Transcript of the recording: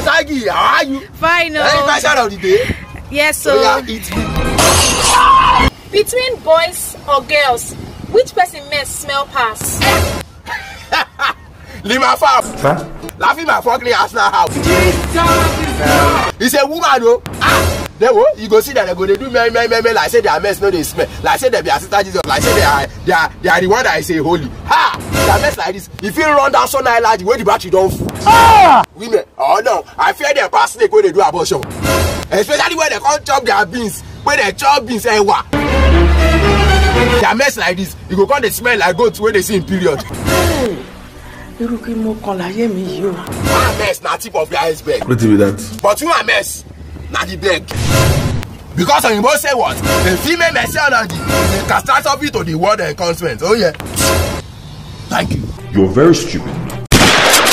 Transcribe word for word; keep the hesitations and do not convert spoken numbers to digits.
Thank you. How are you? Fine. Any Oh. question of the day? Yes, So yeah, so eat me. Between boys or girls, which person mess smell pass? Lima Faf. Laughing my fucking ass now how. It's a woman, oh. Ah, they will. You go see that they go. They do me, me, me, me. Like say their mess no they smell. Like say they be assistant Jesus. Like say they are, they are, they are the one that is a holy. Ha! Their mess like this. If you run down so night like the way the battery don't full. Ah! Women. Oh no. I fear they pass snake when they do abortion. Especially when they can't chop their beans. When they chop beans, eh, wa. Their mess like this. You go come they smell like goats when they see in period. Irú kí mo kàn láyé mi yìí o. One mess na tip of the iceberg. What be that? But you are mess, na the beg. Because Oyinbo say what? A female messiology is a catastrophe to the world encouragement. Oh yeah. Thank you. You're very stupid.